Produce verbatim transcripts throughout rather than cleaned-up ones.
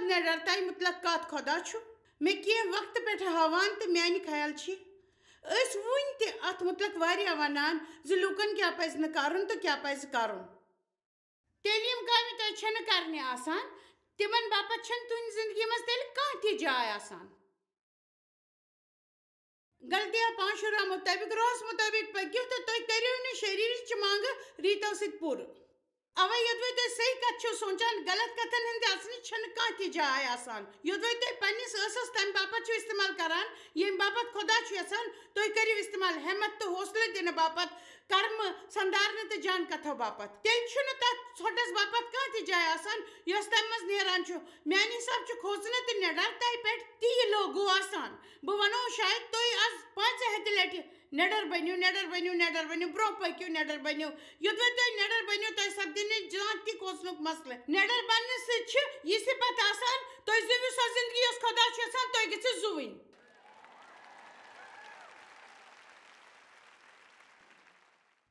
نڈرتائی متعلق کتھ خۄدا چھُ مےٚ کینٛہہ وقتہٕ پٮ۪ٹھٕ ہاوان تہٕ میانہِ خیال چھِ أسۍ وُنہِ تہِ اتھ متعلق واریاہ ونان زِ لوٗکن کیٛاہ پزِ نہٕ کرُن تہٕ کیٛاہ پزِ کرُن۔ تیٚلہِ یِم کامہِ تۄہہِ چھَنہٕ کرنہِ آسان، تِمن باپتھ چھَنہٕ تُہنٛدِ زندگی منٛز تیٚلہِ کانٛہہ تہِ جاے آسان۔ غلطیہ پانٛژھ شُراہ مُطٲبِق، روحس مُطٲبِق پٔکِو تہٕ تُہۍ کٔرِو نہٕ شریٖرٕچ منٛگہٕ ریٖتو سۭتۍ پوٗرٕ۔ اوے یوٚدوَے تُہۍ صحیح کتھ چھِو سونٛچان، غلط کتھن ہٕنٛدِ اژنٕچ چھَنہٕ کانٛہہ تہِ جاے آسان۔ یوٚدوَے تُہۍ پننِس ٲسس تمہِ باپتھ چھِو استعمال کران، ییٚمہِ باپتھ خۄدا چھُ یژھان تُہۍ کٔرِو استعمال ہمت تہٕ حوصلہٕ دِنہٕ باپتھ، کرمہٕ سندارنہٕ تہٕ جان کتھو باپتھ۔ تیٚلہِ چھُنہٕ تتھ ژھۄٹس باپتھ کانٛہہ تہِ جاے آسان، یۄس تمہِ منٛز نیران چھُ۔ میانہِ حساب چھُ کھوژنہٕ تہٕ نڈرتائی پٮ۪ٹھ تی لوگو آسان۔ بہٕ ونو شاید تُہۍ از پانٛژِ ہتہِ لٹہِ، نڈر بٔنِو، نڈر بٔنِو، نڈر بٔنِو، برونٛہہ پٔکِو، نڈر بٔنِو۔ یوٚدوَے تُہۍ نڈر بٔنِو، تۄہہِ سپدِ نہٕ زانٛہہ تہِ کھوژنُک مسلہٕ۔ نڈر بننہٕ سۭتۍ چھِ یہِ صفت آسان، تُہۍ زیٖوِو سۄ زندگی یۄس خۄدا چھُ یژھان تُہۍ گٔژھِو زُوٕنۍ۔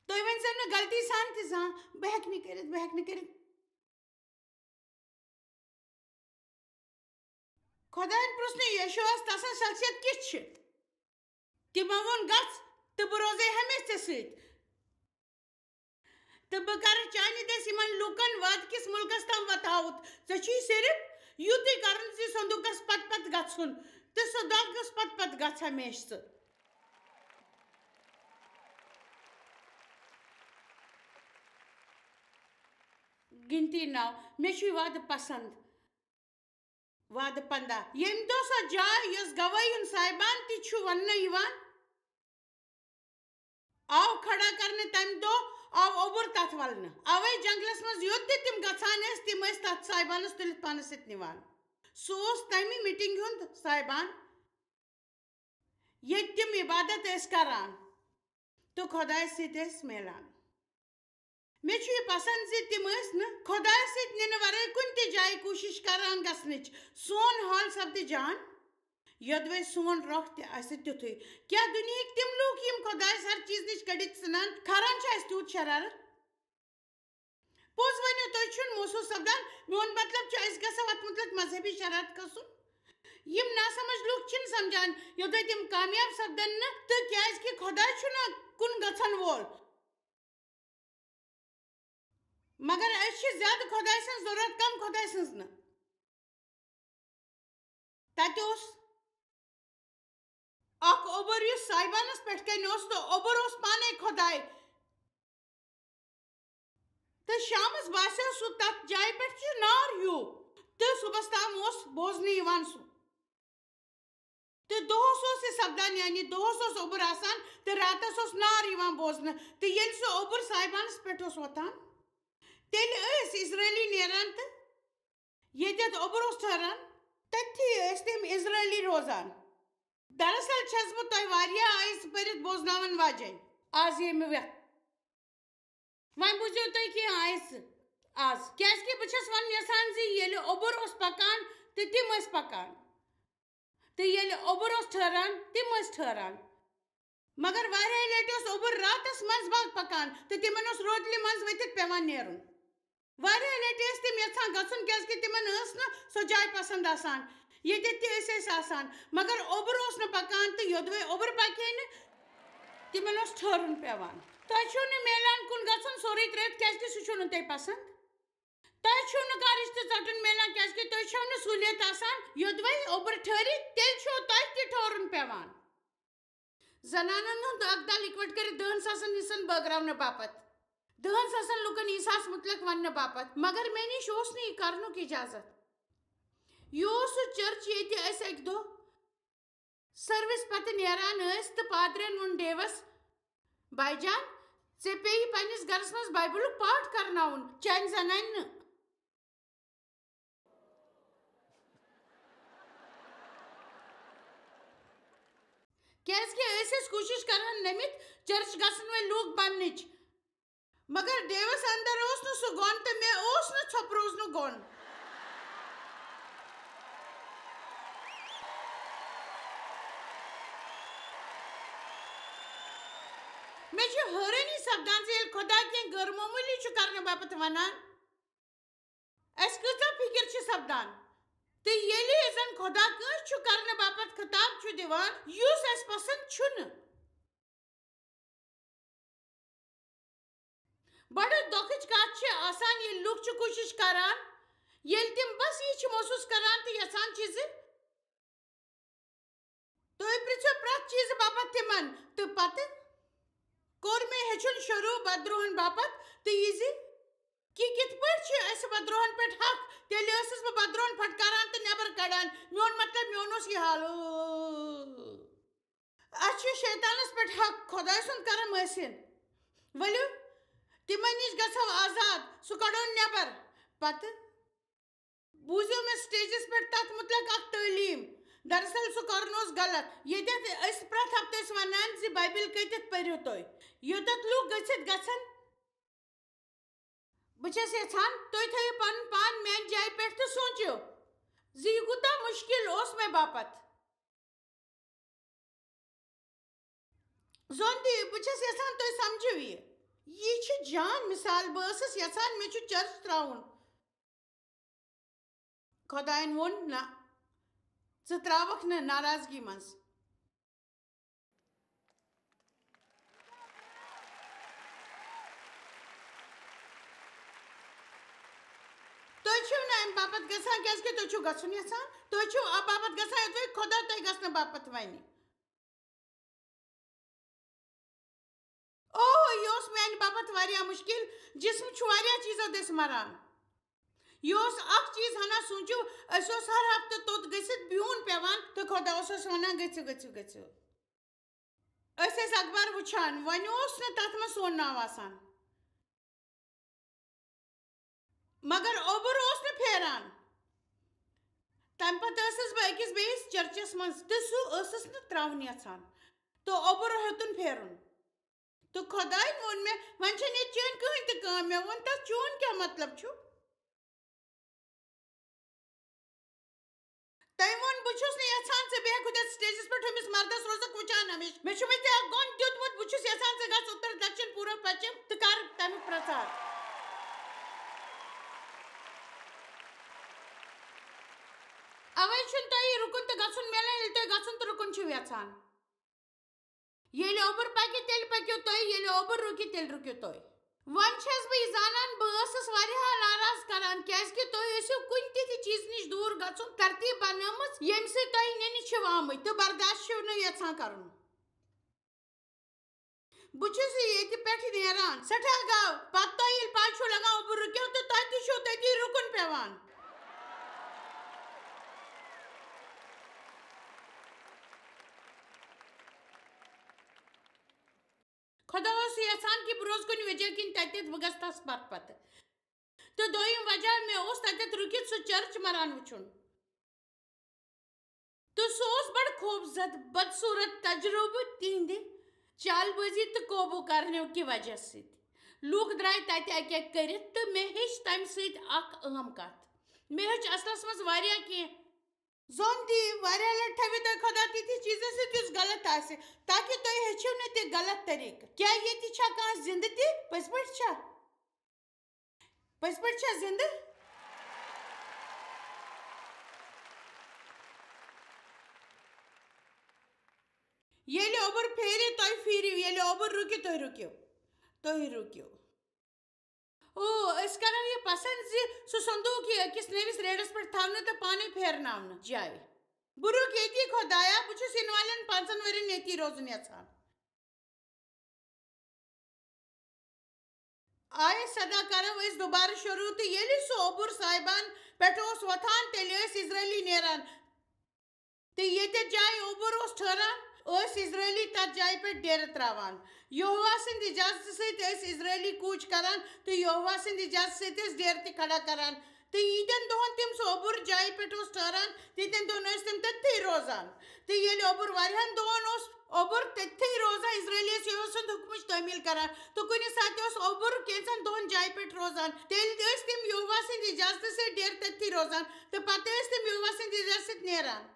تُہۍ ؤنۍزیو نہٕ غلطی سان تہِ زانٛہہ، "بہٕ ہٮ۪کہٕ نہٕ کٔرِتھ، بہٕ ہٮ۪کہٕ نہٕ کٔرِتھ۔" خۄدایَن پرٛژھ نہٕ یشوعس، "تسٕنٛز شخصیت کِژھ چھِ؟" تِمو ووٚن، "گژھ، تہٕ بہٕ روزے ہمیشہِ ژےٚ سۭتۍ۔ تہٕ بہٕ کرٕ چانہِ دٔسۍ یِمن لوٗکن وعدٕ کِس مُلکس تام وتاوُت۔ ژےٚ چھُے صرف یُتُے کرُن زِ صندوٗقس پتہٕ پتہٕ گژھُن، تہٕ صندوٗقس پتہٕ پتہٕ گژھ ہمیشہِ ژٕ۔" گِنتی نَو، مےٚ چھُ یہِ وعدٕ پسنٛد۔ وعدٕ پنٛداہ، ییٚمہِ دۄہ سۄ جاے، یۄس گوٲہی ہُنٛد صاحبان تہِ چھُ وننہٕ یِوان، آو کھڑا کرنہٕ، تَمہِ دۄہ آو اوٚبُر تَتھ ولنہٕ۔ اَوَے جنگلس منٛز یوٚت تہِ تِم گژھان ٲسۍ، تِم ٲسۍ تَتھ صاحبانس تُلِتھ پانس سۭتۍ نِوان۔ سُہ اوس تَمہِ میٖٹِنٛگہِ ہُنٛد صاحبان، ییٚتہِ تِم عبادت ٲسۍ کران تہٕ خۄدایَس سۭتۍ ٲسۍ میلان۔ مےٚ چھُ یہِ پسنٛد زِ تِم ٲسۍ نہٕ خۄدایَس سۭتۍ نِنہٕ ورٲے کُنہِ تہِ جایہِ کوٗشِش کران گژھنٕچ۔ سون حال سپدِ جان، یوٚدوَے سون رۄخ تہِ آسہِ تیُتھُے۔ کیٛاہ دُنیہٕکۍ تِم لوٗکھ، یِم خۄدایَس ہر چیٖز نِش کٔڑِتھ ژھٕنان، کھران چھِ اَسہِ تیوٗت شرارت؟ پوٚز ؤنِو، تُہۍ چھُنہٕ محسوٗس سپدان، میون مطلب چھُ، أسۍ گژھو اَتھ مُتعلق مذہبی شرارت کھسُن؟ یِم ناسمجھ لوٗکھ چھِنہٕ سمجھان، یوٚدوَے تِم کامیاب سپدن نہٕ، تہٕ کیٛازِ کہِ خۄداے چھُنہٕ کُن گژھن وول۔ مگر أسۍ چھِ زیادٕ خۄداے سٕنٛز ضروٗرت، کم خۄداے سٕنٛز نہٕ۔ تَتہِ اوس اکھ اوٚبُر، یُس صاحبانس پٮ۪ٹھ کنہِ اوس، تہٕ اوٚبُر اوس پانے خۄداے۔ تہٕ شامس باسیو سُہ تتھ جایہِ پٮ۪ٹھ چھُ نار ہیوٗ، تہٕ صُبحس تام اوس بوزنہٕ یِوان سُہ۔ تہٕ دۄہس اوس یہِ سپدان، یعنی دۄہس اوس اوٚبُر آسان تہٕ راتس اوس نار یِوان بوزنہٕ۔ تہٕ ییٚلہِ سُہ اوٚبُر صاحبانس پٮ۪ٹھ اوس وۄتھان، تیٚلہِ ٲسۍ اسرٲیلی نیران تہٕ ییٚتٮ۪تھ اوٚبُر اوس ٹھہران، تٔتھی ٲسۍ تِم اسرٲیلی روزان۔ دراصل چھَس بہٕ تۄہہِ واریاہ آیژٕ پٔرِتھ بوزناوان واجٮ۪ن آز ییٚمہِ وقتہٕ۔ وۄنۍ بوٗزِو تُہۍ کینٛہہ آیژٕ آز، کیٛازِکہِ بہٕ چھَس وَنُن یَژھان زِ ییٚلہِ اوٚبُر اوس پَکان تہٕ تِم ٲسۍ پَکان، تہٕ ییٚلہِ اوٚبُر اوس ٹھہران، تِم ٲسۍ ٹھہران۔ مگر واریاہہِ لٹہِ اوس اوٚبُر راتس منٛز باغ پکان تہٕ تِمن اوس روتلہِ منٛز ؤتھِتھ پٮ۪وان نیرُن۔ واریاہہِ لٹہِ ٲسۍ تِم یژھان گژھُن، کیازِ کہِ تِمن ٲس نہٕ سۄ جاے پسند آسان، ییٚتٮ۪تھ تہِ أسۍ ٲسۍ آسان۔ مگر اوٚبُر اوس نہٕ پکان تہٕ یوٚدوَے اوٚبُر پکہِ ہے نہٕ، تِمن اوس ٹھٔہرُن پٮ۪وان۔ تۄہہِ چھُو نہٕ میلان کُن گژھُن سورُے ترٛٲوِتھ، کیازِ کہِ سُہ چھُو نہٕ تۄہہِ پسند۔ تۄہہِ چھُو نہٕ کانٛہہ رِشتہٕ ژَٹُن میلان، کیازِ کہِ تُہۍ چھَو نہٕ سہوٗلیت آسان۔ یوٚدوَے اوٚبُر ٹھٔہرِ، تیٚلہِ چھُو تۄہہِ تہِ ٹھٔہرُن پٮ۪وان۔ زنانن ہُنٛد اکھ دل اِکوٹ کٔرِتھ دہن ساسن حصن بٲگراونہٕ باپتھ، دہن ساسن لوٗکن عیسیٰ ہس مُتعلق وننہٕ باپتھ، مگر مےٚ نِش اوس نہٕ یہِ کرنُک اجازت۔ یہِ اوس سُہ چرچ ییٚتہِ أسۍ اکہِ دۄہ سروس پتہٕ نیران ٲسۍ تہٕ پادرین ووٚن ڈیوس، "بائی جان، ژےٚ پیٚیہِ پننِس گرس منٛز بایبلُک پاٹھ کرناوُن، چانہِ زنانہِ نہٕ۔" کیازِ کہِ أسۍ ٲسۍ کوٗشِش کران نٔمِتھ چرچ گژھن وٲلۍ لوٗکھ بننٕچ، مگر ڈیوس اندر اوس نہٕ سُہ گۄن تہٕ مےٚ اوس نہٕ ژھۄپہٕ روزنُک گۄن۔ مےٚ چھِ حٲرٲنی سپدان زِ ییٚلہِ خۄدا کینٛہہ غٲر معموٗلی چھُ کرنہٕ باپتھ ونان، اَسہِ کۭژاہ فِکِر چھِ سپدان؟ تہٕ ییٚلہِ زن خۄدا کٲنٛسہِ چھُ کرنہٕ باپتھ خطاب چھُ دِوان، یُس اَسہِ پسنٛد چھُنہٕ۔ بڑٕ دۄکھٕچ کتھ چھِ آسان، ییٚلہِ لُکھ چھِ کوٗشِش کران، ییٚلہِ تِم بس یہِ چھِ محسوٗس کران تہٕ یژھان چھِ زِ تُہۍ پرٛژھِو پرٛٮ۪تھ چیٖزٕ باپتھ تِمن، تہٕ پتہٕ کوٚر مےٚ ہیٚچھُن شروٗع بدروہن باپتھ تہٕ یہِ زِ کہِ کِتھ پٲٹھۍ چھِ اَسہِ بدروہن پٮ۪ٹھ حق، تیٚلہِ ٲسٕس بہٕ بدروہن پھٹکاران تہٕ نٮ۪بر کڑان۔ میون مطلب، میون اوس یہِ حال۔ اَسہِ چھُ شیطانَس پٮ۪ٹھ حق، خۄداے سُنٛد کرم ٲسِن۔ ؤلِو، تِمَن نِش گژھو آزاد، سُہ کڑون نٮ۪بر۔ پتہٕ بوٗزِو مےٚ سٹیجَس پٮ۪ٹھ تَتھ مُتعلِق اکھ تعلیٖم۔ دراصل سُہ کرُن اوس غلط۔ ییٚتٮ۪تھ أسۍ پرٛٮ۪تھ ہفتہٕ ٲسۍ وَنان زِ بایبل کَتٮ۪تھ پٔرِو تُہۍ، یوٚتَتھ لوٗکھ گٔژھِتھ گژھن۔ بہٕ چھَس یَژھان تُہۍ تھٲیِو پَنُن پان میٛانہِ جایہِ پٮ۪ٹھ تہٕ سونٛچِو زِ یہِ کوٗتاہ مُشکِل اوس مےٚ باپتھ۔ زوندی، بہٕ چھَس یَژھان تُہۍ سمجھِو یہِ۔ یہِ چھِ جان مثال۔ بہٕ ٲسٕس یَژھان مےٚ چھُ چرچ ترٛاوُن۔ خۄدایَن ووٚن، "نہ، ژٕ ترٛاوَکھ نہٕ ناراضگی منٛز۔" تُہۍ چھِو نہٕ اَمہِ باپتھ گژھان، کیٛازِکہِ تُہۍ چھِو گژھُن یَژھان۔ تُہۍ چھِو اَمہِ باپتھ گژھان، یُتھ وۄنۍ خۄدا تۄہہِ گژھنہٕ باپتھ وَنہِ۔ اوہ، یہِ اوس میٛانہِ باپتھ واریاہ مُشکِل۔ جسم چھُ واریاہ چیٖزو دٔسۍ مَران۔ یہِ اوس اَکھ چیٖز ہنا سوٗنٛچِو، اَسہِ اوس ہر ہفتہٕ توٚت گٔژھِتھ بیوٗن پٮ۪وان تہٕ خۄدا اوس اَسہِ وَنان، "گٔژھِو، گٔژھِو، گٔژھِو۔" أسۍ ٲسۍ اخبار وٕچھان، وۄنۍ اوس نہٕ تَتھ منٛز سون ناو آسان۔ مگر اوٚبُر اوس نہٕ پھیران۔ تَمہِ پَتہٕ ٲسٕس بہٕ أکِس بیٚیِس چرچَس منٛز تہٕ سُہ ٲسٕس نہٕ ترٛاوُن یَژھان۔ تہٕ اوٚبُر ہیوٚتُن پھیرُن۔ تہٕ خۄدایَن ووٚن مےٚ، "وۄنۍ چھَنہٕ ییٚتہِ چٲنۍ کٕہٕنۍ تہِ کٲم۔" مےٚ ووٚن تَس، "چون کیٛاہ مطلب چھُ؟" تٔمۍ ووٚن، "بہٕ چھُس نہٕ یَژھان ژٕ بیٚہکھ ہُتٮ۪تھ سٹیجَس پٮ۪ٹھ ہُمِس مردَس روزَکھ وٕچھان ہمیشہِ۔ مےٚ چھُ مےٚ ژےٚ اَکھ گۄن دیُتمُت، بہٕ چھُس یَژھان ژٕ گژھ اُتر دَکشِن پوٗرب پَچھِم تہٕ کَر تَمیُک پرٛچار۔ اَوَے چھُنہٕ تۄہہِ رُکُن تہٕ گژھُن میلان، ییٚلہِ تُہۍ گژھُن تہٕ رُکُن چھِو یَژھان۔" ییٚلہِ اوٚبُر پَکہِ، تیٚلہِ پٔکِو تُہۍ، ییٚلہِ اوٚبُر رُکہِ، تیٚلہِ رُکِو تُہۍ۔ وۄنۍ چھَس بہٕ یہِ زانان، بہٕ ٲسٕس واریاہ ناراض کران، کیازِ کہِ تُہۍ ٲسِو کُنہِ تہِ تہِ چیٖزٕ نِش دوٗر گژھُن ترتیٖب بنٲومٕژ، ییٚمہِ سۭتۍ تۄہہِ نِنہٕ چھِو آمٕتۍ تہٕ برداشت چھِو نہٕ یژھان کرُن۔ بہٕ چھُس ییٚتہِ پٮ۪ٹھ نیران سٮ۪ٹھاہ گاو، پتہٕ تۄہہِ ییٚلہِ پَے چھُو لگان، اوٚبُر رُکیو تہٕ تۄہہِ تہِ چھُو تٔتی رُکُن پٮ۪وان۔ خۄدا اوس یژھان کہِ بہٕ روزٕ کُنہِ وجہ کِنۍ تَتٮ۪تھ، بہٕ گژھٕ تَس پتہٕ پتہٕ۔ تہٕ دوٚیِم وجہ، مےٚ اوس تَتٮ۪تھ رُکِتھ سُہ چرچ مَران وٕچھُن۔ تہٕ سُہ اوس بڑٕ خوفزدٕ، بدصوٗرت تجرُبہٕ تِہنٛدِ چالبٲزی تہٕ قوبوٗ کرنہٕ کہِ وجہ سۭتۍ۔ لوٗکھ درٛاے تَتہِ اَکہِ اَکہِ کٔرِتھ تہٕ مےٚ ہیٚچھ تَمہِ سۭتۍ اکھ اہم کَتھ۔ مےٚ ہیٚچھ اصلس منٛز واریاہ کینٛہہ۔ زوٚن دی، واریاہ لٹہِ تھٲوِو تُہۍ خۄدا تِتھِس چیٖزس سۭتۍ یُس غلط آسہِ، تاکہِ تُہۍ ہیٚچھِو نہٕ تہِ غلط طریٖقہٕ۔ کیٛاہ ییٚتہِ چھا کانٛہہ زِندٕ تہِ؟ پٔزۍ پٲٹھۍ چھا؟ پٔزۍ پٲٹھۍ چھا زِندٕ؟ ییٚلہِ اوٚبُر پھیرِ، تُہۍ پھیرِو، ییٚلہِ اوٚبُر رُکہِ، تُہۍ رُکِو۔ تُہۍ رُکِو۔ او، أسۍ کرو یہِ پسند زِ سُہ صندوٗق یی أکِس نٔوِس ریڈس پٮ۪ٹھ تھاونہٕ تہٕ پانے پھیرناونہٕ جایہِ۔ بہٕ رُک ییٚتی، خۄدایا، بہٕ چھُس یِنہٕ والٮ۪ن پانٛژن ؤرین ییٚتی روزُن یژھان۔ آیہِ صدا کرو أسۍ دُبارٕ شروٗع، تہٕ ییٚلہِ سُہ اوٚبُر صاحبان پٮ۪ٹھ اوس وۄتھان، تیٚلہِ ٲسۍ اسرائیلی نیران۔ تہٕ ییٚتٮ۪تھ جایہِ اوٚبُر اوس ٹھہران، ٲسۍ اسرائیلی تتھ جایہِ پٮ۪ٹھ ڈیرٕ تراوان۔ یہوہ سٕنٛدِ اجازتہٕ سۭتۍ ٲسۍ اسرائیلی کوٗچ کران، تہٕ یہوہ سٕنٛدِ اجازتہٕ سۭتۍ ٲسۍ ڈیرٕ تہِ کھڑا کران۔ تہٕ ییٖتٮ۪ن دۄہن تِم سُہ اوٚبُر جایہِ پٮ۪ٹھ اوس ٹھہران، تیٖتٮ۪ن دۄہن ٲسۍ تِم تٔتھی روزان۔ تہٕ ییٚلہِ اوٚبُر واریاہن دۄہن اوس اوٚبُر تٔتھی روزان، اسرائیلی ٲسۍ یہوہ سُنٛد حُکمٕچ تعمیٖل کران۔ تہٕ کُنہِ ساتہٕ اوس اوٚبُر کینٛژن دۄہن جایہِ پٮ۪ٹھ روزان، تیٚلہِ ٲسۍ تِم یہوہ سٕنٛدِ اجازتہٕ سۭتۍ ڈیرٕ تٔتھی روزان، تہٕ پتہٕ ٲسۍ تِم یہوہ سٕنٛدِ اجازتہٕ سۭتۍ نیران۔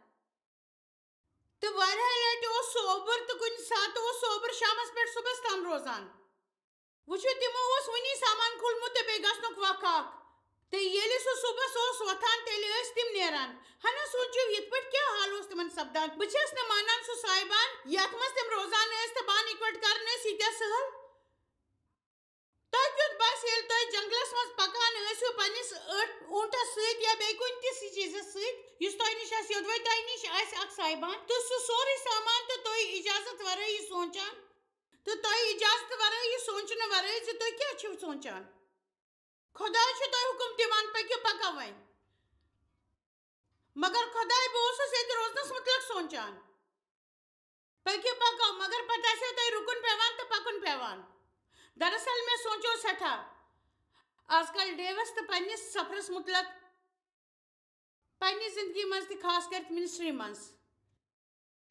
تہٕ واریاہ لٹہِ اوس سُہ اوٚبُر، تہٕ کُنہِ ساتہٕ اوس سُہ اوٚبُر شامس پٮ۪ٹھ صُبحس تام روزان۔ وٕچھِو، تِمو اوس وُنی سامان کھولمُت تہٕ بیٚیہِ گژھنُک وق اکھ۔ تہٕ ییٚلہِ سُہ صُبحس اوس وۄتھان، تیٚلہِ ٲسۍ تِم نیران۔ ہنا سوٗنٛچِو، یِتھ پٲٹھۍ کیٛاہ حال اوس تِمن سپدان؟ بہٕ چھَس نہٕ مانان سُہ سایبان، یَتھ منٛز تِم روزان ٲسۍ تہٕ بانہٕ اِکوٹہٕ کران ٲسۍ ییٖتیٛاہ سہل۔ تۄہہِ کیُتھ باسہِ، ییٚلہِ تُہۍ جنگلس منٛز پکان ٲسِو پننِس أٹھ-، اوٗنٹس سۭتۍ یا بیٚیہِ کُنہِ تہِ چیٖزس سۭتۍ، یُس تۄہہِ نِش آسہِ، یوٚدوَے تۄہہِ نِش آسہِ اکھ سایبان تہٕ سُہ سورُے سامان، تہٕ تُہۍ اجازت ورٲے یہِ سونٛچان، تہٕ تۄہہِ اجازت ورٲے یہِ سونٛچنہٕ ورٲے زِ تُہۍ کیٛاہ چھِو سونٛچان؟ خۄداے چھُ تۄہہِ حُکُم دِوان، پٔکِو، پکو وۄنۍ۔ مگر خۄداے، بہٕ اوسُس ییٚتہِ روزنس مُتعلق سونٛچان۔ پٔکِو، پکو، مگر پتہٕ آسیو تۄہہِ رُکُن پٮ۪وان تہٕ پکُن پٮ۪وان۔ دراصل، مےٚ سونٛچو سٮ۪ٹھاہ آز کل ڈیوس تہٕ پننِس سفرس مُتعلق، پننہِ زندگی منٛز تہِ، خاص کٔرِتھ منسٹری منٛز۔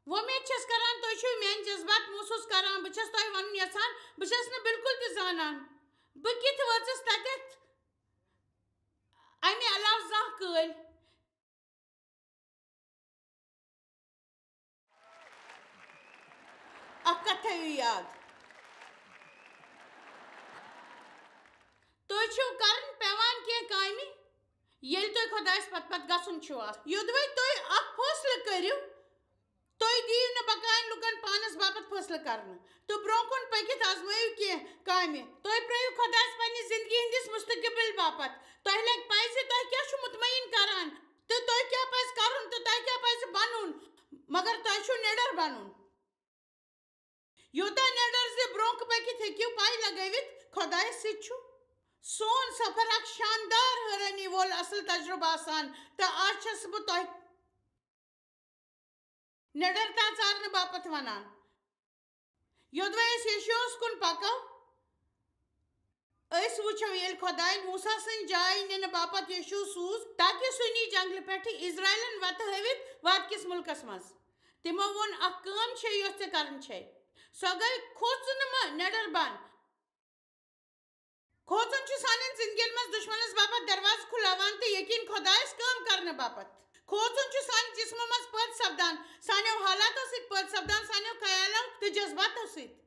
وۄمید چھَس کران، تُہۍ چھِو میٲنۍ جذبات محسوس کران۔ بہٕ چھَس تۄہہِ وَنُن یَژھان، بہٕ چھَس نہٕ بالکل تہِ زانان، بہٕ کِتھ وٲژٕس تَتٮ۪تھ اَمہِ علاوٕ زانٛہہ کٲلۍ۔ اکھ کتھ تھٲیِو یاد، تُہۍ چھِو کرٕنۍ پٮ۪وان کینٛہہ کامہِ، ییٚلہِ تُہۍ خۄدایَس پتہٕ پتہٕ گژھُن چھُو آسان۔ یوٚدوَے تُہۍ اکھ فٲصلہٕ کٔرِو، تُہۍ دِیِو نہٕ بکاین لُکن پانس باپتھ فٲصلہٕ کرنہٕ تہٕ برونٛہہ کُن پٔکِتھ آزمٲیِو کینٛہہ کامہِ۔ تُہۍ پرٛٲرِو خۄدایَس پننہِ زندگی ہٕنٛدِس مستقبل باپتھ۔ تۄہہِ لگہِ پَے زِ تۄہہِ کیٛاہ چھُ مطمعین کران تہٕ تۄہہِ کیٛاہ پَزِ کرُن تہٕ تۄہہِ کیٛاہ پَزِ بنُن، مگر تۄہہِ چھُو نِڈر بنُن۔ یوٗتاہ نِڈر زِ برونٛہہ پٔکِتھ ہیٚکِو پَے لگٲوِتھ، خۄدایَس سۭتۍ چھُ سون سفر اکھ شاندار حٲرانی وول اصل تجربہٕ آسان۔ تہٕ آز چھَس بہٕ تۄہہِ نِڈرتا ژارنہٕ باپتھ وَنان۔ یوٚدوَے أسۍ یشوعس کُن پَکو، أسۍ وٕچھو ییٚلہِ خۄدایَن موسیٰ سٕنٛز جاے نِنہٕ باپتھ یشوع سوٗز، تاکہِ سُہ نی جنگلہٕ پٮ۪ٹھٕ اسرائیلن وَتہٕ ہٲوِتھ وعدٕ کِس مُلکَس منٛز۔ تِمو ووٚن، اکھ کٲم چھے یۄس ژےٚ کرٕنۍ چھے۔ سۄ گٔے کھوژنہٕ مہٕ، نِڈر بن۔ کھوژُن چھُ سانٮ۪ن زندگین منٛز دُشمنس باپتھ دروازٕ کھُلاوان تہٕ یقین خۄدایس کٲم کرنہٕ باپتھ۔ کھوژُن چھُ سانہِ جسمہٕ منٛز پٲدٕ سپدان، سانیو حالاتو سۭتۍ پٲدٕ سپدان، سانیو خیالو تہٕ جذباتو سۭتۍ۔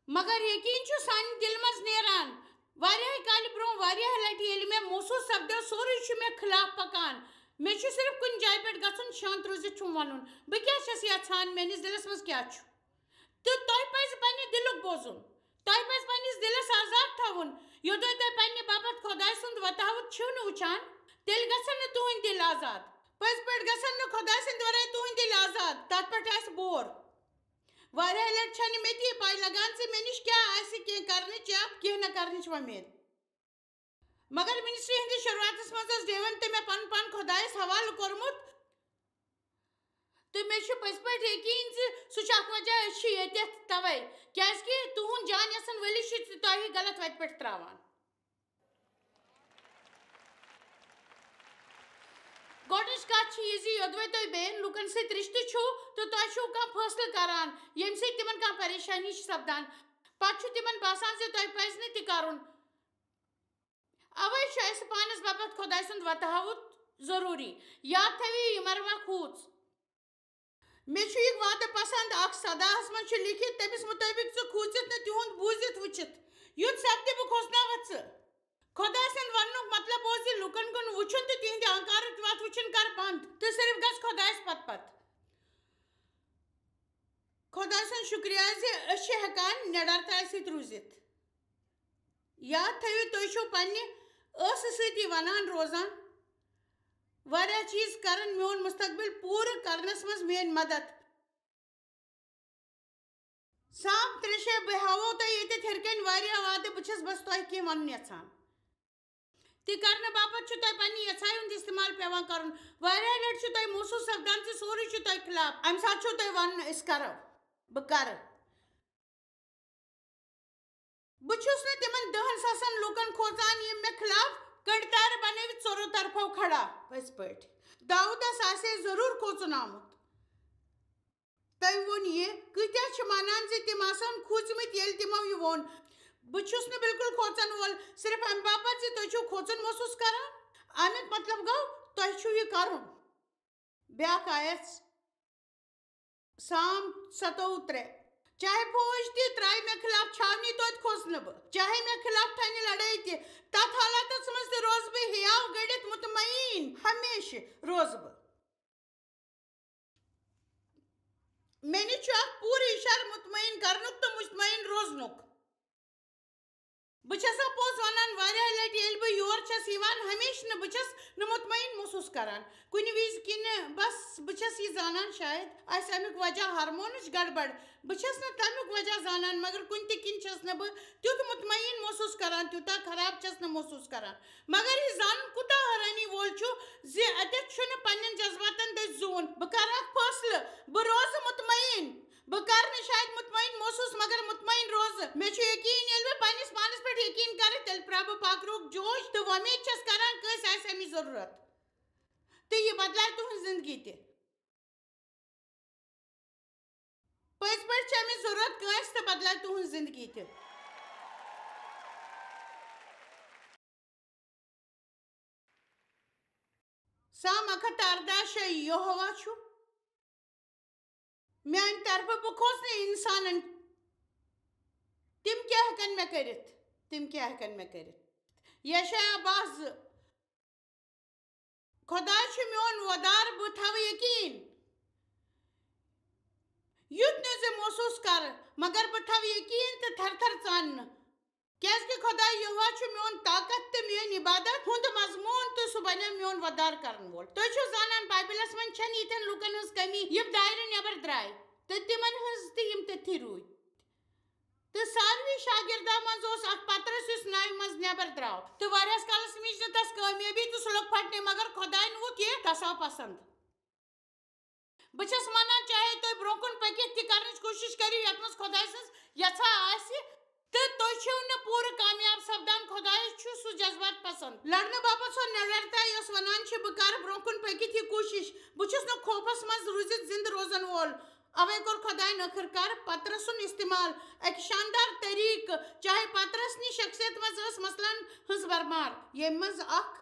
مگر یقین چھُ سانہِ دِلہٕ منٛز نیران۔ واریاہہِ کالہِ برونٛہہ، واریاہ لٹہِ ییٚلہِ مےٚ محسوٗس سپدیو، سورُے چھُ مےٚ خلاف پکان، مےٚ چھُ صرف کُنہِ جایہِ پٮ۪ٹھ گژھُن، شانت روٗزِتھ چھُم ونُن، بہٕ کیٛاہ چھَس یژھان، میٲنِس دِلس منٛز کیٛاہ چھُ؟ تہٕ تۄہہِ پَزِ پننہِ دِلُک بوزُن۔ تۄہہِ پَزِ پننِس دِلس آزاد تھاوُن۔ یوٚدوَے تۄہہِ پننہِ باپتھ خۄداے سُنٛد وۄتہٕ ہاوُت چھِو نہٕ وٕچھان، تیٚلہِ گژھن نہٕ تُہنٛدۍ دِل آزاد۔ پٔزۍ پٲٹھۍ گژھن نہٕ خۄداے سٕنٛدِ ورٲے تُہنٛدۍ دِل آزاد۔ تَتھ پٮ۪ٹھ آسہِ بور۔ واریاہ لٹہِ چھَنہٕ مےٚ تہِ یہِ پَے لگان زِ مےٚ نِش کیٛاہ آسہِ کینٛہہ کرنٕچ یا کینٛہہ نہ کرنٕچ وۄمید۔ مگر منسٹری ہٕنٛدِس شروٗعاتس منٛز اوس ڈیون تہٕ مےٚ پنُن پان خۄدایس حوالہٕ کوٚرمُت۔ تہٕ مےٚ چھُ پٔزۍ پٲٹھۍ یقین زِ سُہ چھُ اکھ وجہ أسۍ چھِ ییٚتٮ۪تھ توے، کیازِ کہِ تُہُنٛد جان یژھن وٲلِس چھُ تۄہہِ غلط وتہِ پٮ۪ٹھ تراوان۔ گۄڈٕنِچ کتھ چھِ یہِ زِ یوٚدوَے تۄہہِ بیٚین لوٗکن سۭتۍ رِشتہٕ چھُو تہٕ تۄہہِ چھُو کانٛہہ فٲصلہٕ کران، ییٚمہِ سۭتۍ تِمن کانٛہہ پریشانی چھِ سپدان، پتہٕ چھُ تِمن باسان زِ تۄہہِ پزِ نہٕ تہِ کرُن۔ اوے چھُ اسہِ پانس باپتھ خۄداے سُنٛد وتہٕ ہاوُت ضروٗری۔ یاد تھٲوِو، یہِ مروا کھوٗژ۔ مےٚ چھُ یہِ وعدٕ پسند، اکھ صداہس منٛز چھُ لیکھِتھ، تٔمِس مُطٲبِق ژٕ کھوٗژِتھ نہٕ تِہُنٛد بوٗزِتھ وٕچھِتھ۔ یُتھ سپدِ بہٕ کھوژناوتھ ژٕ۔ خۄداے سٕنٛد وننُک مطلب اوس زِ لوٗکن کُن وٕچھُن تہٕ تِہنٛدِ اہنکارٕچ وتھ وٕچھِنۍ کر بند تہٕ صرف گژھ خۄدایس پتہٕ پتہٕ۔ خۄداے سُنٛد شُکریہ زِ أسۍ چھِ ہٮ۪کان نِڈرتایہِ سۭتۍ روٗزِتھ۔ یاد تھٲوِو، تُہۍ چھِو پننہِ ٲسہٕ سۭتی ونان روزان۔ واریاہ چیٖز کرن میون مستقبل پوٗرٕ کرنس منٛز میٲنۍ مدد۔ سام ترٛےٚ شےٚ، بہٕ ہاوو تۄہہِ ییٚتٮ۪تھ ہیٚرِ کنہِ واریاہ وعدٕ، بہٕ چھَس بس تۄہہِ کینٛہہ ونُن یژھان۔ تہِ کرنہٕ باپتھ چھُ تۄہہِ پننہِ یژھایہِ ہُنٛد استعمال پٮ۪وان کرُن۔ واریاہ لٹہِ چھُ تۄہہِ محسوٗس سپدان زِ سورُے چھُ تۄہہِ خلاف۔ امہِ ساتہٕ چھُو تۄہہِ ونُن، أسۍ کرو، بہٕ کرٕ۔ بہٕ چھُس نہٕ تِمن دَہن ساسن لوٗکن کھوژان، یِم مےٚ خلاف کٔنڈۍ تارٕ بنٲوِتھ ژورو طرفو کھڑا۔ پٔزۍ پٲٹھۍ، داوٗدس آسہِ ہے ضروٗر کھوژُن آمُت۔ تٔمۍ ووٚن یہِ، کۭتیاہ چھِ مانان زِ تِم آسن کھوٗژمٕتۍ، ییٚلہِ تِمو یہِ ووٚن؟ بہٕ چھُس نہٕ بالکل کھوژن وول، صرف امہِ باپتھ زِ تُہۍ چھِو کھوژُن محسوٗس کران۔ امیُک مطلب گوٚو، تۄہہِ چھُو یہِ کرُن۔ بیٛاکھ آیت، سام ستووُہ ترٛےٚ۔ چاہے فوج تہِ ترٛایہِ مےٚ خلاف چھاونی، توتہِ کھوٚژ نہٕ بہٕ۔ چاہے مےٚ خلاف ٹھنہِ لڑٲے تہِ، تتھ حالاتس منٛز تہِ روزٕ بہٕ ہیاو گٔنڈِتھ مطمئن۔ ہمیشہٕ روزٕ بہٕ۔ مےٚ نِش چھُ اکھ پوٗرٕ اِشارٕ مطمئن کرنُک تہٕ مطمئن روزنُک۔ بہٕ چھَسا پوٚز وَنان، واریاہ لَٹہِ ییٚلہِ بہٕ یور چھَس یِوان، ہمیشہٕ نہٕ، بہٕ چھَس نہٕ مطمئن محسوٗس کران کُنہِ وِزِ کِنہٕ بَس بہٕ چھَس یہِ زانان، شاید آسہِ اَمیُک وجہ ہارمونٕچ گڑبڑ۔ بہٕ چھَس نہٕ تَمیُک وجہ زانان، مگر کُنہِ تہِ کِنۍ چھَس نہٕ بہٕ تیُتھ مطمئن محسوٗس کران، تیوٗتاہ خراب چھَس نہٕ محسوٗس کران۔ مگر یہِ زانُن کوٗتاہ حٲرانی وول چھُ زِ اَتٮ۪تھ چھُنہٕ پنٛنٮ۪ن جذباتن دٔسۍ زوٗن۔ بہٕ کرٕ اکھ فٲصلہٕ، بہٕ روزٕ مطمئن۔ بہٕ کرٕ نہٕ شاید مطمئن محسوٗس، مگر مطمئن روزٕ۔ مےٚ چھُ یقین، ییٚلہِ بہٕ پننِس پانس پٮ۪ٹھ یقین کرٕ، تیٚلہِ پرٛاوٕ بہٕ پاک روحُک جوش تہٕ وۄمید چھَس کران، کٲنٛسہِ آسہِ اَمِچ ضروٗرت۔ تہٕ یہِ بدلایہِ تُہٕنٛز زندگی تہِ۔ پٔزۍ پٲٹھۍ چھِ اَمِچ ضروٗرت کٲنٛسہِ تہٕ بدلایہِ تُہٕنٛز زندگی تہِ۔ سام اکھ ہتھ تہٕ ارداہ شے یہوہ چھُ میانہِ طرفہٕ، بہٕ کھوژ نہٕ انسانن۔ تِم کیٛاہ ہٮ۪کن مےٚ کٔرِتھ؟ تِم کیٛاہ ہٮ۪کن مےٚ کٔرِتھ؟ یشعیاہ باہ زٕ۔ خۄداے چھُ میون وۄدار، بہٕ تھاوٕ یقین۔ یُتھ نہٕ زِ محسوٗس کرٕ، مگر بہٕ تھاوٕ یقین تہٕ تھر تھر ژاننہٕ۔ کیازِ کہِ خۄداے یہوہ چھُ میون طاقت تہٕ میٲنۍ عبادت ہُنٛد مضموٗن، تہٕ سُہ بنیو میون وۄدار کرن وول۔ تُہۍ چھِو زانان، بائبلس منٛز چھَنہٕ یِتھٮ۪ن لوٗکن ہٕنٛز کمی، یِم دایرٕ نٮ۪بر درٛاے، تہٕ تِمن ہٕنٛز تہٕ یِم تٔتھی روٗدۍ۔ تہٕ ساروٕے شاگردو منٛز اوس اکھ پطرس، یُس ناوِ منٛز نٮ۪بر درٛاو، تہٕ واریاہس کالس مِج نہٕ تس کامیٲبی، تہٕ سُہ لوٚگ پھٹنہِ، مگر خۄداین ووت یہِ تس آو پسند۔ بہٕ چھَس وَنان، چاہے تُہۍ برٛونٛہہ کُن پٔکِتھ تہِ کرنٕچ کوٗشِش کٔرِو، یَتھ منٛز خۄداے سٕنٛز یَژھا آسہِ، تہٕ تُہۍ چھِو نہٕ پوٗرٕ کامیاب سپدان۔ خۄدایَس چھُ سُہ جذبات پسنٛد۔ لڑنہٕ باپتھ سۄ نِڈرتا، یۄس وَنان چھِ، بہٕ کرٕ برٛونٛہہ کُن پٔکِتھ یہِ کوٗشِش۔ بہٕ چھُس نہٕ خوفس منٛز روٗزِتھ زِنٛدٕ روزن وول۔ اوے کوٚر خۄدایَن ٲخٕر کار پطرس سُنٛد استعمال۔ اَکہِ شاندار طریٖقہٕ، چاہے پطرس نِش شخصیت منٛز ٲس مثلاً ہٕنٛز بھرمار، ییٚمہِ منٛز اکھ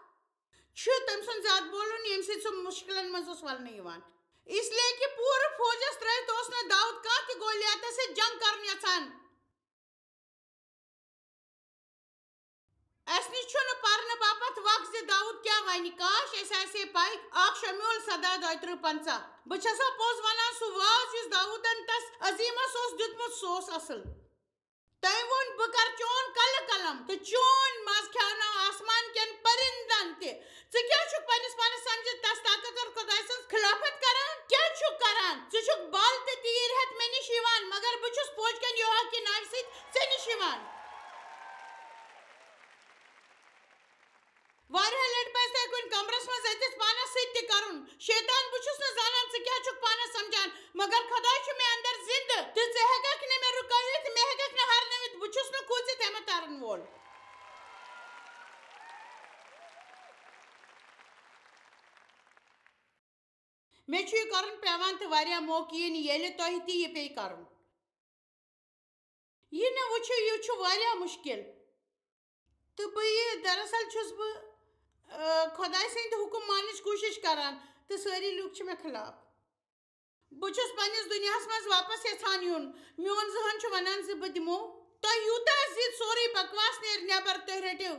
چھُ تٔمۍ سُنٛد زیادٕ بولُن، ییٚمہِ سۭتۍ سُہ مُشکِلن منٛز اوس ولنہٕ یِوان۔ اس لیے کہ پوٗرٕ فوجس ترٲوِتھ اوس نہٕ داؤد کانٛہہ تہِ گولیاتس سۭتۍ جنگ کرُن یژھان۔ اسہِ نِش چھُنہٕ پرنہٕ باپتھ وق زِ داؤد کیٛاہ ونہِ۔ کاش، اسہِ آسہِ ہے پے، اکھ شموئیل سداہ، دۄیہِ ترٕٛہ، پنٛژاہ۔ بہٕ چھسا پوٚز ونان، سُہ واز یُس داؤدن تس عظیمس اوس دیُتمُت، سُہ اوس اصل۔ تٔمۍ ووٚن، بہٕ کرٕ چون کلہٕ قلم تہٕ چون ماز کھیاوناو آسمان کٮ۪ن پرندن تہِ۔ ژٕ کیٛاہ چھُکھ پننِس پانس سمجھِتھ تس طاقتور خۄداے سٕنٛز خلافت کران؟ کیٛاہ چھُکھ کران؟ ژٕ چھُکھ بل تہٕ تیٖر ہٮ۪تھ مےٚ نِش یِوان، مگر بہٕ چھُس فوج کٮ۪ن یہوہ کہِ ناوِ سۭتۍ ژےٚ نِش یِوان۔ واریاہ لٹہِ پزِ تۄہہِ کُنہِ کمرس منٛز أژِتھ پانس سۭتۍ تہِ کرُن۔ شیطان، بہٕ چھُس نہٕ زانان ژٕ کیٛاہ چھُکھ پانس سمجھان، مگر خۄداے چھُ مےٚ اندر زندٕ، تہٕ ژٕ ہٮ۪ککھ نہٕ مےٚ رُکٲوِتھ، مےٚ ہٮ۪ککھ نہٕ ہرنٲوِتھ، بہٕ چھُس نہٕ کھوٗژِتھ ہٮ۪متھ ہارن وول۔ مےٚ چھُ یہِ کرُن پٮ۪وان تہٕ واریاہ موقعہٕ یِن، ییٚلہِ تۄہہِ تہِ یہِ پیٚیہِ کرُن۔ یہِ نہٕ وٕچھِو، یہِ چھُ واریاہ مُشکِل۔ تہٕ بہٕ یہِ، دراصل چھُس بہٕ، آ، خۄداے سٕنٛدۍ حُکم ماننٕچ کوٗشِش کران، تہٕ سٲری لوٗکھ چھِ مےٚ خلاف۔ بہٕ چھُس پننِس دُنیاہَس منٛز واپس یژھان یُن۔ میون ذہن چھُ ونان زِ بہٕ دِمو تۄہہِ یوٗتاہ زِ سورُے بکواس نیرِ نٮ۪بر، تُہۍ رٔٹِو۔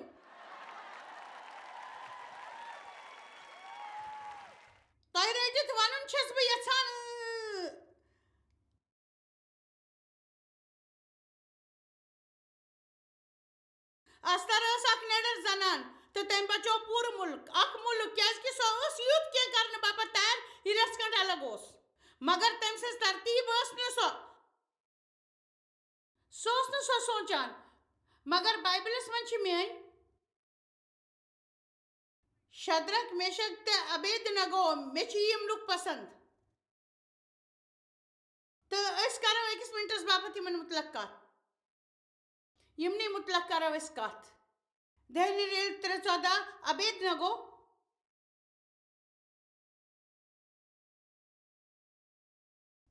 تۄہہِ رٔٹِتھ ونُن چھَس بہٕ یژھان۔ استر ٲس اکھ نڈر زنان تہٕ تٔمۍ بچوو پوٗرٕ مُلک، اکھ مُلک، کیازِ کہِ سۄ ٲس یُتھ کینٛہہ کرنہٕ باپتھ تیار، یہِ رژھ کھنڈ الگ اوس۔ مگر تٔمۍ سٕنٛز ترتیٖب ٲس نہٕ سۄ، سُہ اوس نہٕ سۄ سونٛچان۔ مگر بائبلس منٛز چھِ میٲنۍ شدرک، میشک تہٕ ابید نگو، مےٚ چھِ یِم لُکھ پسنٛد۔ تہٕ أسۍ کرو أکِس مِنٹَس باپتھ یِمن مُتعلق کَتھ۔ یِمنٕے مُتعلق کرو أسۍ کَتھ۔ دانیل ترٛےٚ ژۄداہ، ابید نگو۔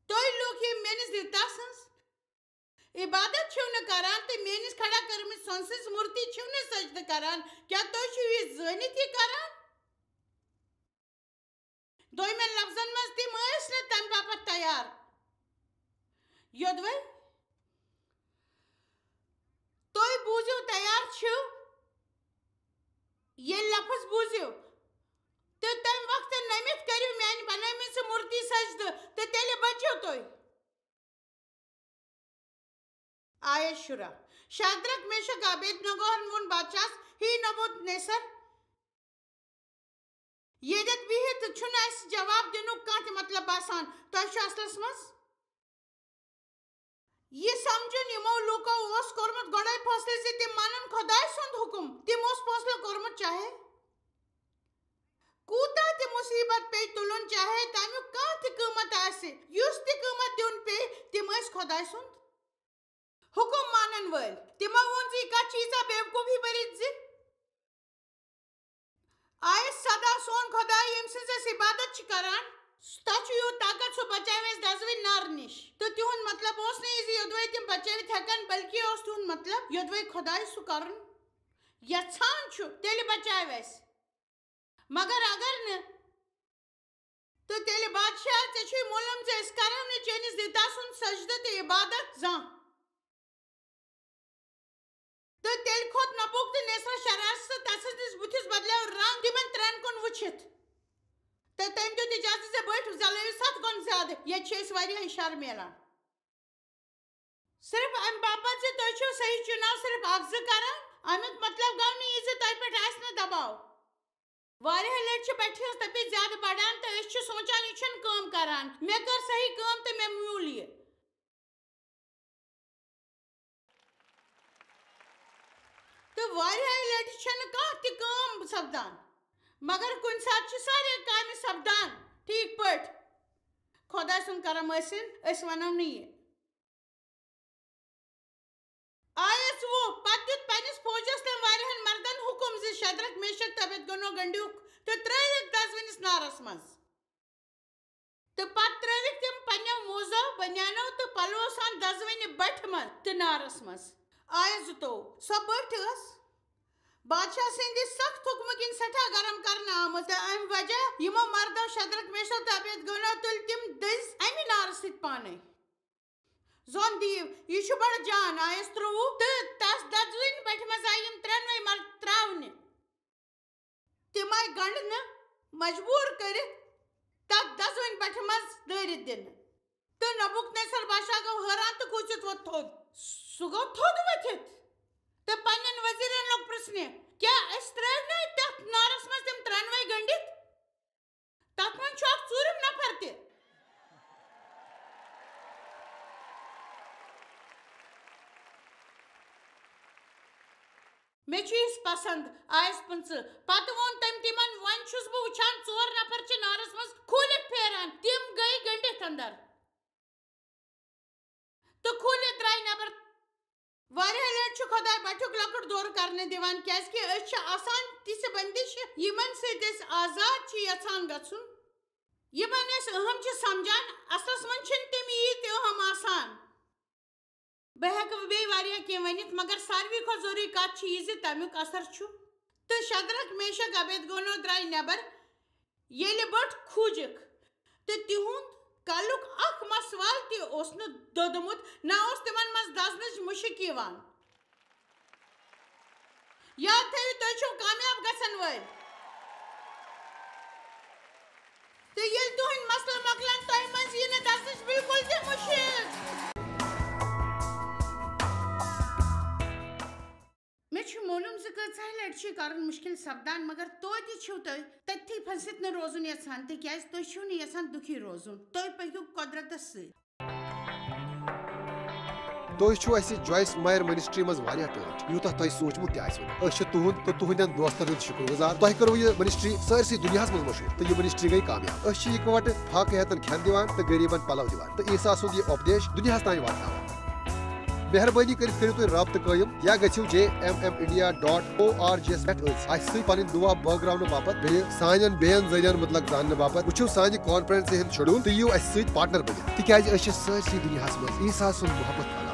تُہۍ لوٗکھ یِم میٲنِس دیوتا سٕنٛز عبادت چھِو نہٕ کران تہٕ میٲنِس کھڑا کٔرمٕژ سۄنہٕ سٕنٛز مورتی چھِو نہٕ سجدٕ کران، کیٛاہ تُہۍ چھِو یہِ زٲنِتھ یہِ کران؟ دوٚیمٮ۪ن لفظن منٛز، تِم ٲسۍ نہٕ تَمہِ باپتھ تیار، یوٚدوَے آیت شُراہ۔ شدرک، میشک، عبید نگوہن ووٚن بادشاہس، ہے نبوت نیسر، ییٚتٮ۪تھ بِہِتھ چھُنہٕ اَسہِ جواب دِنُک کانٛہہ تہِ مطلب باسان۔ تۄہہِ چھُ اصلس منٛز یہِ سمجھُن، یِمو لوٗکو اوس کوٚرمُت گۄڈَے فٲصلہٕ زِ تِم مانن خۄداے سُنٛد حُکم۔ تِم اوس فٲصلہٕ کوٚرمُت، چاہے کوٗتاہ تہِ مُصیٖبت پیٚیہِ تُلُن، چاہے تَمیُک کانٛہہ تہِ قۭمتھ آسہِ، یُس تہِ قۭمتھ دیُن پیٚیہِ، تِم ٲسۍ خۄداے سُنٛد حُکم مانن وٲلۍ۔ تِمو ووٚن زِ یہِ کتھ چھِ ییٖژاہ بیوقوٗفی بٔرِتھ زِ آیس سدا سون خۄداے، ییٚمہِ سٕنٛز أسۍ عبادت چھِ کران، تۄہہِ چھُ یوٗت طاقت، سُہ بچاوِ اَسہِ دزوٕنۍ نارٕ نِش۔ تہٕ تِہُنٛد مطلب اوس نہٕ یہِ زِ یوٚدوَے تِم بچٲوِتھ ہٮ۪کن، بلکہِ اوس تِہُنٛد مطلب، یوٚدوَے خۄداے سُہ کرُن یژھان چھُ، تیٚلہِ بچاوِ اَسہِ۔ مگر اگر نہٕ، تہٕ تیٚلہِ بادشاہ، ژےٚ چھُے معلوم زِ أسۍ کرو نہٕ چٲنِس دیوتا سُنٛد سجدٕ تہٕ عبادت زانٛہہ۔ تہٕ تیٚلہِ کھوٚت نبوکدنیسر شرارتہٕ سۭتۍ تسٕنٛدِس بُتھِس، بدلیو رنٛگ تِمن ترٛٮ۪ن کُن وٕچھِتھ۔ تہٕ تٔمۍ دیُت اجازت زِ بٔٹھۍ زلٲوِو ستھ گُن زیادٕ، ییٚتہِ چھِ أسۍ واریاہ اِشارٕ میلان۔ صرف امہِ باپتھ زِ تُہۍ چھِو صحیح چُناو صرف اکھ زٕ کران، امیُک مطلب گوٚو نہٕ یہِ زِ تۄہہِ پٮ۪ٹھ آسہِ نہٕ دباو۔ واریاہ لٹہِ چھِ بٹھہِ ہٕنٛز تپش زیادٕ بڑان تہٕ أسۍ چھِ سونچان، یہِ چھُنہٕ کٲم کران، مےٚ کٔر صحیح کٲم تہٕ مےٚ میوٗل یہِ۔ تہٕ واریاہ لٹہِ چھنہٕ کانٛہہ تہِ کٲم سپدان، مگر کُنہِ ساتہٕ چھِ سارے کامہِ سپدان ٹھیٖک پٲٹھۍ۔ خۄداے سُنٛد کرم ٲسِن، أسۍ ونو نہٕ یہِ۔ آیس وُہ، پتہٕ دیُت پننِس فوجس تٔمۍ واریاہن مردن حُکم زِ شدرک، میشک تہٕ عبید گنو گنڈیوکھ تہٕ ترٲوِکھ دزوٕنِس نارس منٛز۔ تہٕ پتہٕ ترٲوِکھ تِم پننیو موزو، بنیانو تہٕ پلوو سان دزوٕنہِ بٹھِ منٛز تہٕ نارس منٛز۔ آیس زٕتووُہ، سۄ بٹھ ٲس بادشاہ سٕنٛدِ سخت حُکمہٕ کِنۍ سٮ۪ٹھاہ گرم کرنہٕ آمٕژ، تہٕ امہِ وجہ یِمو مردو شدرک، میشک تہٕ عبید گنو تُلۍ تِم دٔزۍ امہِ نارٕ سۭتۍ پانے۔ زون دِیِو، یہِ چھُ بڑٕ جان۔ آیس ترٛووُہ، تہٕ تس دزوٕنۍ بٹھِ منٛز آیہِ یِم ترٛٮ۪نوَے مرد ترٛاونہِ۔ تِم آیہِ گنڈنہٕ، مجبوٗر کٔرِتھ تتھ دزوٕنۍ بٹھِ منٛز دٲرِتھ دِنہٕ۔ تہٕ نبوکدنیسر بادشاہ گوٚو حٲران تہٕ کھوٗژِتھ ووٚتھ تھوٚد۔ سُہ گوٚو تھوٚد ؤتھِتھ تہٕ پننٮ۪ن وزیرن لوٚگ پرژھنہِ، کیٛاہ أسۍ ترٛٲوۍ نہٕ تتھ نارس منٛز تِم ترٛٮ۪نوَے گنڈِتھ؟ تتھ منٛز چھُ اکھ ژوٗرِم نفر تہِ۔ مےٚ چھُ یہِ پسند۔ آیس پٕنٛژٕہ۔ پتہٕ ووٚن تٔمۍ تِمن، وۄنۍ چھُس بہٕ وٕچھان ژور نفر چھِ نارس منٛز کھوٗلِتھ پھیران۔ تِم گٔیہِ گٔنڈِتھ اندر تہٕ کھوٗلِتھ درٛاے نٮ۪بر۔ واریاہ لٹہِ چھُ خۄداے بٹھیُک لۄکُٹ دورٕ کرنہٕ دِوان، کیازِ کہِ أسۍ چھِ آسان تِژھِ بندشہِ، یِمن سۭتۍ أسۍ آزاد چھِ یژھان گژھُن، یِمن أسۍ اہم چھِ سمجھان۔ اصلس منٛز چھِنہٕ تِم ییٖتۍ اہم آسان۔ بہٕ ہٮ۪کہٕ بیٚیہِ واریاہ کینٛہہ ؤنِتھ، مگر ساروی کھۄتہٕ ضروٗری کتھ چھِ یہِ زِ تمیُک اثر چھُ۔ تہٕ شدرک، میشک، عبید گونو درٛاے نٮ۪بر، ییٚلہِ بٔٹھ کھوٗجِکھ، تہٕ تِہُنٛد کلُک اکھ مسوال تہِ اوس نہٕ دوٚدمُت، نہ اوس تِمن منٛز دزنٕچ مُشک یِوان۔ یاد تھٲیِو، تُہۍ چھِو کامیاب گژھن وٲلۍ۔ تہٕ ییٚلہِ تُہٕنٛدۍ مسلہٕ مۄکلن، تۄہہِ منٛز یی نہٕ دزنٕچ بالکل تہِ مُشک۔ مےٚ چھُ معلوم زِ کۭژاہ لٹہِ چھُ یہِ کرُن مُشکِل سپدان، مگر توتہِ چھِو تُہۍ تٔتھی پھٔسِتھ نہٕ روزُن یژھان، تِکیازِ تُہۍ چھِو نہٕ یژھان دُکھی روزُن۔ تُہۍ پٔکِو قۄدرتس سۭتۍ۔ تُہۍ چھِو اَسہِ جوائس مائر منسٹری منٛز واریاہ ٹٲٹھۍ، یوٗتاہ تۄہہِ سوٗنٛچمُت تہِ آسِوٕ نہٕ۔ أسۍ چھِ تُہُنٛد تہٕ تُہٕنٛدٮ۪ن دوستن ہُنٛد شُکر گُزار۔ تۄہہِ کٔروٕ یہِ منسٹری سٲرسٕے دُنیاہَس منٛز مشہوٗر تہٕ یہِ منسٹری گٔے کامیاب۔ أسۍ چھِ یِکوَٹہٕ فاقہٕ ہیتن کھٮ۪ن دِوان تہٕ غریٖبن پلو دِوان تہٕ عیسیٰ سُنٛد یہِ اُپدیش دُنیاہَس تام واتناوان۔ مہربٲنی کٔرِتھ کٔرِو تُہۍ رابطہٕ قٲیِم یا گٔژھِو J M M India dot O R G یَس پٮ۪ٹھ أسۍ اَسہِ سۭتۍ پنٕنۍ دُعا بٲگراونہٕ باپتھ، بیٚیہِ سانٮ۪ن بیٚین ذٔریعن مُتلق زاننہٕ باپتھ۔ وٕچھِو سانہِ کانفرنسہِ ہُنٛد شیڈول تہٕ یِیِو اَسہِ سۭتۍ پارٹنر بٔنِتھ، تِکیازِ أسۍ چھِ سٲرسٕے دُنیاہَس منٛز عیسیٰ سُنٛد محبت پھٔہلاوان۔